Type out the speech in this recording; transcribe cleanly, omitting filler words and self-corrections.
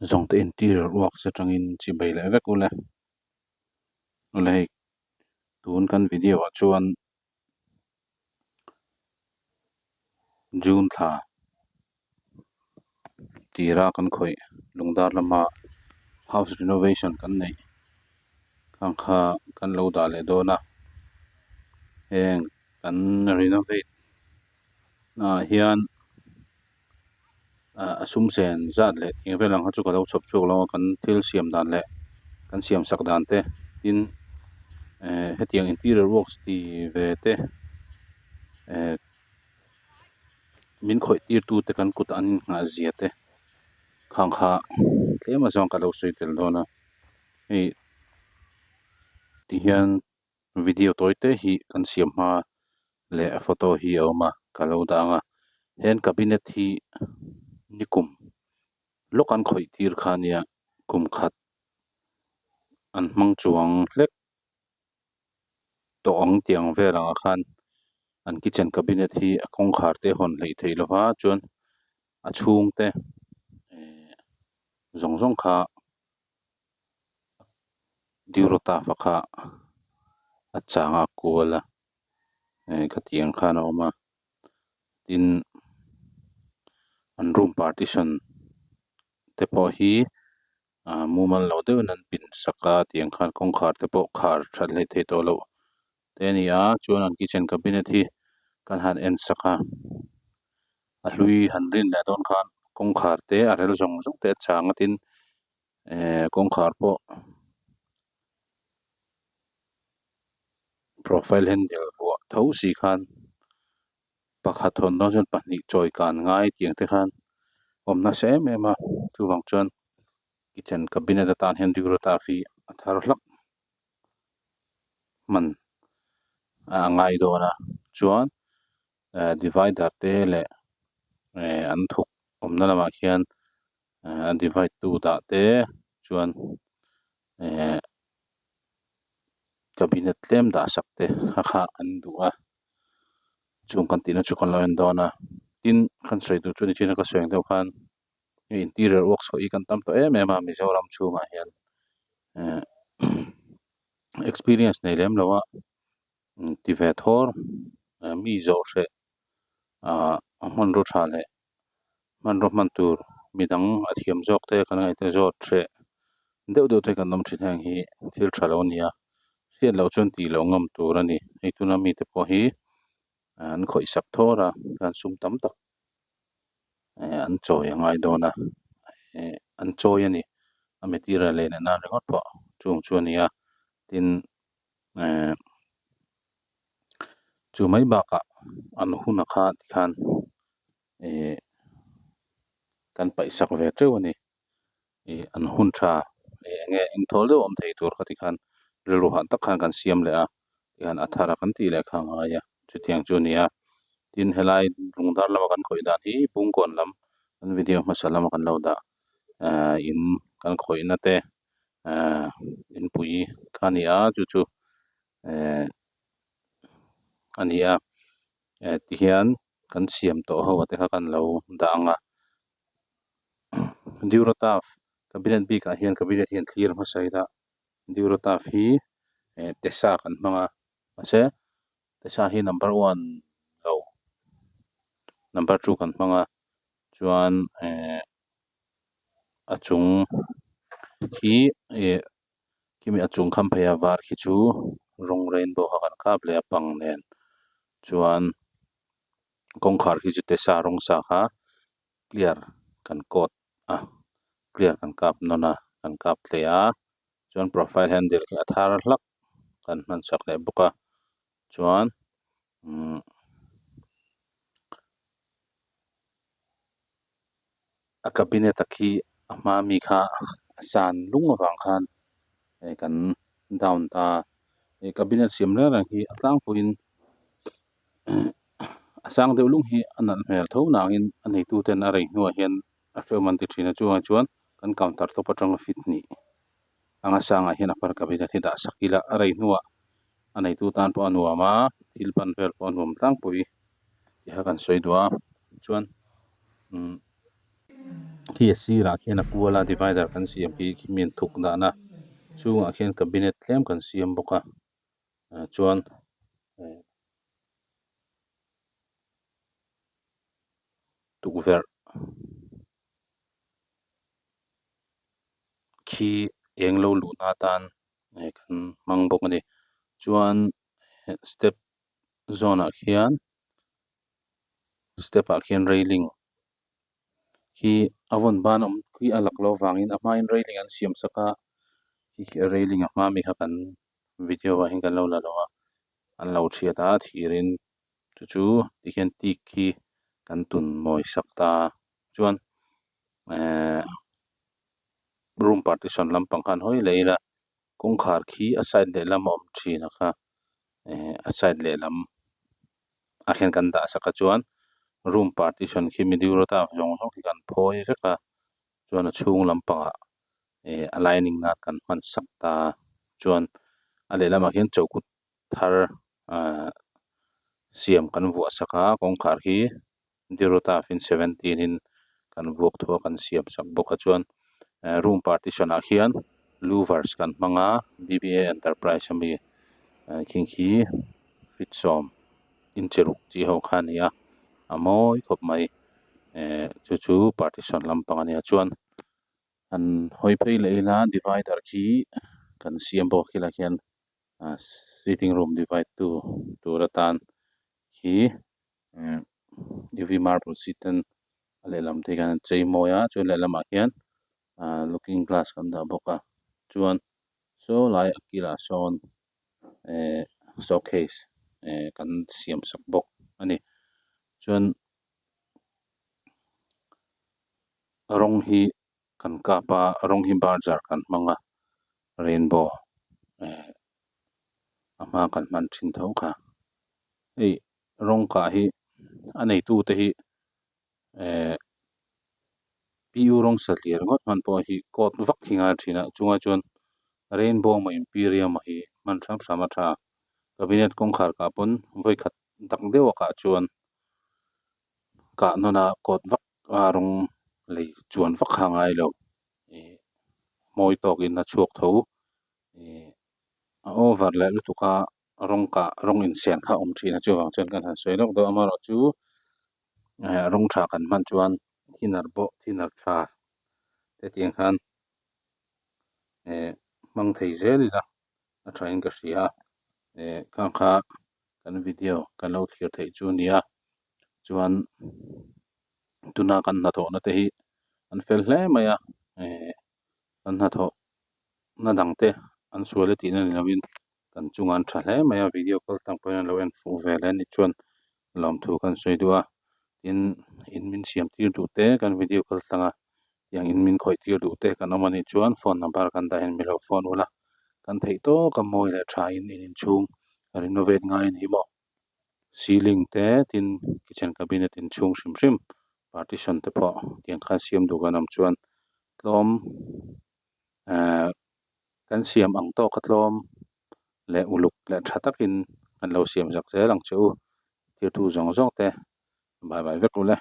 Zawngte interior works atangin chibai leh vek ule. Ule hei tun kan video ah chuan June thla tira kan khawih lungdar lama house renovation kan neih khang kha kan lo dah leh dawn a heng kan renovate naah hian. A sum sen zat leh eng vel ang kha chu ka lo chhawp chhuak lo a kan thil siam dan leh kan siam sak dan te tin eh hetiang interior works ti ve te eh min khawih tir tu te kan kut an nghah zia te khang kha tlem a zawng ka lo sawi tel dawn a hei ti hian. Video tawi te hi kan siam hma leh a photo hi a awm a ka lo dah ang a hen cabinet hi nikum lawk an khawih tir kha ania kum khat an hmang chuang hlek tawh ang tih ang vel angah khan an kitchen cabinet hi a kawngkhar te a hawn hleih theih lova chuan a chhung te ehh zawng zawng kha. Durotafa kha a chang a kual a eh khatiang khan a awm a tin an room partition te pawh hi ah mumal lo deuhin an pin sak a tiang khan kawngkhar te pawh khar that hlei thei tawh loh te a ni a chuan an kitchen cabinet hi kan han en sak a a hlui han rin leh dawn khan kawngkhar te a rel zawng zawng te a chang a tin eh kawngkhar pawh profile handle vuah tho si khan pakhat hawn dawn chuan pahnih chawi kan ngai tiang te khan awm nasa em em a chuvang chuan kitchen cabinet atan hian durotaf hi a thar hlak hman a ngai dawn a chuan eh divider te leh eh an thuk awmna lamah khian eh a divide tu dah te chuan eh cabinet tlem dah sak te kha kha an duh a chung kan tihna chu kan lo en dawn a tin kan sawi tur chu ni chin a ka sawi ang deuh khan hei interior works pawh hi kan tam tawh em em a Mizoram chhungah hian eh experience nei lem lo a ti ve thawr mi zawh hreh ah a hmanraw tha leh hmanraw hman tur midang a thiam zawk te kan ngaihtuah zawt hreh deuh deuh te kan awm thin heng hi thil tha lo a ni a hriat loh chuan tih loh ngam tur a ni hei tuna mite pawh hi an khawih sak thawr a an sum tam tak eh an chawi a ngai dawn a eh an chawi a ni a material lei leh nan ringawt pawh chung chu a ni a tin eh chu mai bakah an hun a kha tikhan eh kan paih sak ve teuh a ni ih an hun tha ih eng nge engthawl deuh awm thei tur kha tikhan rilru hah tak khan kan siam leh a tihian a thar a kan tih leh kha a ngai a chutiang chu a ni a tin helai lungdar lama kan khawih dan hi bungkawn lam kan video hmasa lama kan lo dah ehh in kan khawihna te ehh inpui kha a ni a chu chu ehh a ni a eh tihian kan siam tawh ho te kha kan lo dah ang a Durotaf cabinet bikah hian cabinet hian thlir hmasa ila Durotaf hi eh tesa kan hmang a mahse tesa hi number one lo number two kan hmang a chuan eh a chung khi ih khimi a chung kham phei a var khi chu rawng rainbow kha kan kap leh a pang nen chuan kawngkhar khi chu tesa rawng sa kha clear kan coat a clear kan kap nawn a kan kap tle a chuan profile handle khi a thar hlak kan hman sak leh bawk a chuan umm a cabinet a khi a hma mi kha a san lung avang khan eh kan down ta ih cabinet siam reng reng hi a tlangpuiin a sang deuh lung hi a nalh hmel tho nangin a neitu ten a rei hnuah hian a hrehawm an ti thin a chungah chuan kan counter tawp atanga fit hnih anga sangah hian a par cabinet hi dah sak ila a rei hnuah a neitu tan pawh a nuam a thil ban vel pawh a nuam tlangpui tih kha kan sawi duh a chuan umm. Khi a sirah khian a kual a divider kan siam khi khi mi an thuk dahna chhungah khian cabinet tlem kan siam bawk a ah chuan eh tukverh khi eng lo luhna atan eh kan hmang bawk a ni chuan step zawnah khian step ah khian railing khi a vawn ban awm khi a lak loh avangin a hmain railing an siam sak a khi khi a railing a hma mi kha kan video ah hian kan lo la lo a an lo thiat a thirin chu chu tikhian tik khi kan tun mawi sak ta chuan ehh room partition lampang khan hawi leh ila kawngkhar khi a side lehlam a awm thin a kha ehh a side lehlam ah hian kan dah sak a chuan room partition khi mi durataf zawng zawng khi kan phawi vek a chuan a chhung lampangah ehh a lining nan kan hman sak ta chuan a lehlamah khian chokut thar ahh siam kan vuah sak a kawngkhar hi Durotaf in 17 in kan vuak thu a kan siam sak bawk a chuan eh room partition ah khian louvers kan hmang a B_B_A enterprise ami eh khing khi feet sawm inch ruk chi ho kha a ni a a mawi khawp mai eh chu chu partition lampang a nia chuan han hawi phei leh ila divider khi kan siam bawk a khilaiah khian ah sitting room divide tu tur atan khi. Uv marble sheet ten a lehlam te hian an chei mawi a chuan lehlamah hian ahh looking glass kan dah bawk a chuan saw lai a kilah sawn ehh showcase ehh kan siam sak bawk a ni chuan rawng hi kan kap a rawng hi barjar kan hmang a rainbow ehh a hma kan hman thin tho kha hei rawng kah hi a neitu te hi ehh P U rawng satliah ringawt hman pawh hi coat vak hi ngai thin a chungah chuan rainbow emaw imperium hi hman hram hram a tha cabinet kawngkhar kah pawn vawikhat dak deuh a kah chuan kah nawn a coat vak a rawng lei chuan vak kha a ngai lo ih mawi tawkin a chhuak tho ih a over leh lutuk a rawng kah rawng insian kha a awm thin a chuvang chuan kan han sawi lawk dawn amaherawhchu eh rawng tha kan hman chuan thinner pawh thinner tha te tiang khan eh hmang thei zel ila a tha in ka hria a eh khang kha kan video kan lo thlir theih chu a ni a chuan tuna kan hnathawhna te hi an fel hle mai a eh kan hnathawh na dang te an sual e tihna ni lovin kan chungah an tha hle mai a video kal tlang pawhin an lo en fuh ve hle a nih chuan lawmthu kan sawi duh a tin in min siam tir duh te kan video kal tlang a tiang in min khawih tir duh te kan awm a nih chuan phone number kan dah hian mi lo phone ula kan theih tawk a mawi leh tha in in inchhung renovate ngai a ni maw ceiling te tin kitchen cabinet inchhung hrim hrim partition te pawh tiang khan siam duh kan awm chuan tlawm ehh kan siam ang tawk a tlawm leh uluk leh tha takin kan lo siam zak zel ang che u thilthu zawng zawng te bye bye vek ule.